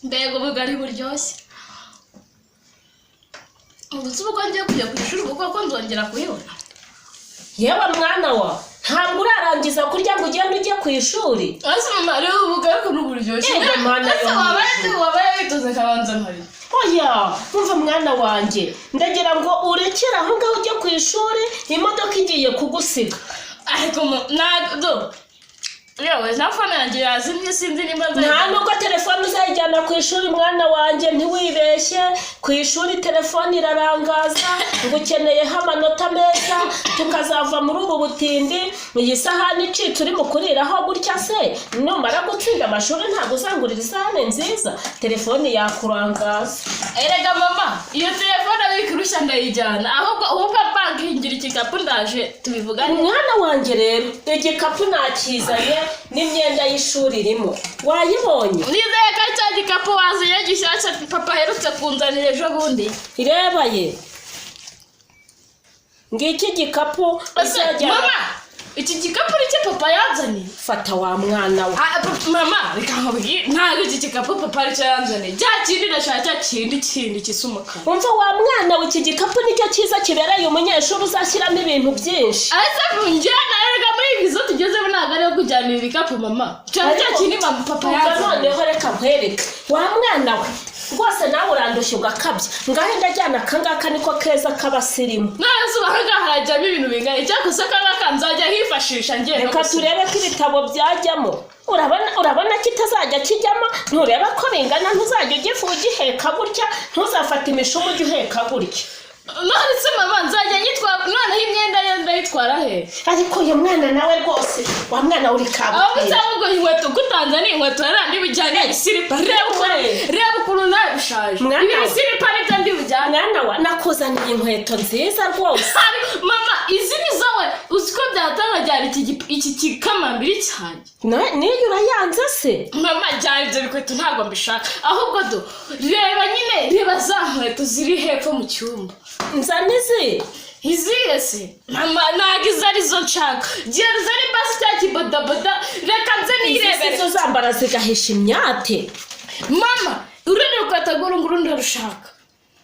Mbega ubugari buryoshye! Ubu ubwo ngiye kujya ku ishuri, kuko ko nzongera kuyibona. Yewe mwana wa, ntabwo urarangiza kurya ngo ugende ujye ku ishuri. Ese mama, reba ubugari ukuntu buryoshye! Yego, Mana Ese yo mu wabaye ijuru. Wabaye witoze nkabanza nkarya. Oya, umva mwana wanjye, ndagira ngo urekere aho ngaho ujye ku ishuri, imodoka igiye kugusiga. Ariko ntabwo, yewe, na phone yanjye yazimye, sinzi nimba Nta nzajya. nubwo telefone uzayijyana ku ishuri, mwana wanjye, ntiwibeshye. Ku ishuri telefone irarangaza. Ngo ukeneyeho amanota meza, tukazava muri ubu butindi. Iyi sahani icitse uri mu kuriraho gutya se, numara gutsinda amashuri ntabwo uzangurira isahani nziza? Telefone yakurangaza. Erega mama, iyo telefone wikurushya, ndayijyana. Ahubwo bankingira igikapu, ndaje tubivugane. Umwana wanjye rero, igikapu nakizanye n'imyenda y'ishuri irimo, wayibonye? Nizeye ko ari cya gikapu wazanye gishyashya papa aherutse kunzanira ejo bundi. Reba ye, ngiki gikapu. Ese Uzajya mama, iki gikapu ni cyo papa yanzaniye? Fata wa mwana we. Ah, mama, reka nkubwire, ntabwo iki gikapu papa aricyo yanzaniye. Cya kindi ndashaka, cya kindi gisa umukara. Umva wa mwana we, iki gikapu nicyo cyiza kibereye umunyeshuri, uzashyiramo ibintu byinshi. Ese njye erega muri ibi zo tugezemo ntabwo ariyo kujyana ibi bikapu, mama. Cyane cya kindi mama papa Umva, yanzaniye. noneho reka nkwereke wa mwana we, rwose nawe urandushya ugakabya. Ngaho ndajyana akangaka, niko keza k'abasirimu. None se ubu ahangaha harajyamo ibintu bingana? Icyakoze akangaka nzajya hifashisha ngiye no Reka gusinya. turebe ko ibitabo byajyamo. Urabona kitazajya kijyamo? Ntureba ko bingana? Ntuzajya ugifu ugiheka gutya, ntuzafate imishumi, ujye uheka gutya. None se mama, nzajya nyitwara, noneho imyenda yo ndayitwara he? Ariko uyu mwana nawe rwose, wa mwana uri Aho kabutera. cyangwa inkweto kutanzaniye inkweto yari ndi bujyane ibisiripa. Reba ukuntu, reba ukuntu nawe bishaje. Mwana Ibi we. bisiripa nibyo ndi bujyane. Mwana wa, nakuzaniye inkweto nziza rwose. Mama, izi ni zo we uzi ko byatanga jyana iki kikamambiri cyanjye. Niyo urayanze se? Mama, jyana ibyo bikweto, ntabwo mbishaka. Ahubwo do, reba nyine, reba za nkweto ziri hepfo mu cyumba. Nzana izi? Izihe se mama? Ntabwo izo arizo nshaka. Genda uzane basi cya kibodaboda, reka nze Izi nirebere. si zo zambara zigahisha imyate? Mama, urundi rukweto rw'uru nguru ndarushaka.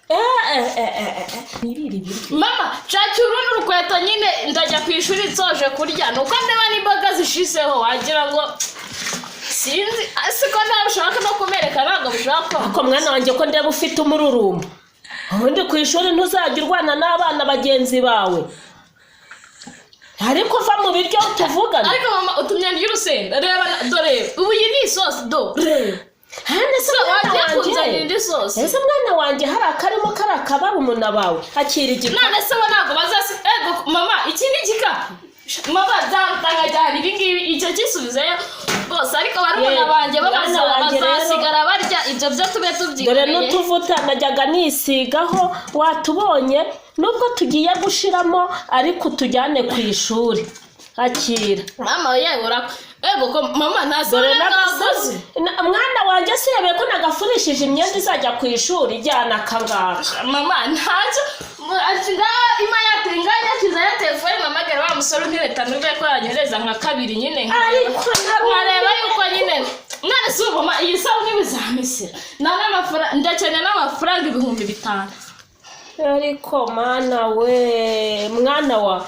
Eh, eh, eh, eh, eh, nirire ibiryo. Mama, nshakira urundi rukweto nyine, ndajya ku ishuri nsoje kurya. Nuko ndeba n'imboga zishizeho, wagira ngo sinzi siko ntabishaka no kumereka, ntabwo bishobora. Ariko mwana wanjye, ko ndeba ufite umururumba, ubundi ku ishuri ntuzajya urwana n'abana bagenzi bawe? Ariko uva mu biryo tuvugane. Ariko mama, utumye ndya urusenda. Reba dore ubu iyi ni isosi, do, reba. Hano se So, mwana wagiye kunzanira wanjye, indi sosi? Ese mwana wanjye, hari akarimo kari akabarumuna bawe? Akira igikapu. None se bo ntabwo bazasi? Ego mama, iki ni igikapu mama, byatanga cyane ibi ngibi, icyo gisubizeyo rwose. Ariko barumuna Yewe, banjye bo mwana wanjye rero. bazasigara barya ibyo byo tube Dore tubyikoreye. n'utuvuta najyaga nisigaho watubonye, nubwo tugiye gushiramo, ariko utujyane ku ishuri. Akira. Mama, yewe ego ko mama, nta Dore sabune mwaguze? Mwana wanjye, sirebeye ko nagafurishije imyenda izajya ku ishuri? Ijyana akangaka. Mama, ntacyo. Ati ngaho ima ngaho ya telefone, mpamagara wa musore untereta, nubwo ko yanyohereza nka kabiri nyine Ariko nkareba yuko nyine. None si ubu mama, iyi sabune bizamisira nta n'amafaranga, ndakeneye n'amafaranga 5000. Ariko mana we, mwana wa,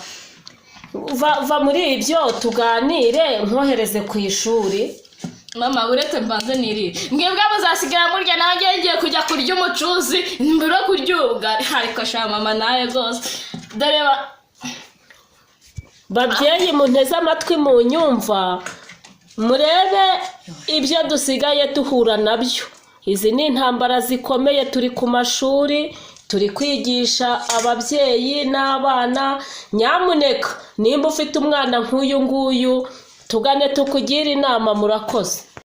va muri ibyo tuganire, nkohereze ku ishuri. Mama, uretse mbanze nirire, mwebwe muzasigara murya, nawe ngiye kujya kurya umucuzi mbere yo kurya ubugari. Ariko sha mama, nawe rwose dore Babyeyi munteze amatwi, mu nyumva, murebe ibyo dusigaye duhura nabyo. Izi ni intambara zikomeye. Turi ku mashuri, turi kwigisha ababyeyi n'abana. Nyamuneka, nimba ufite umwana nk'uyu nguyu, tugane tukugire inama. Murakoze.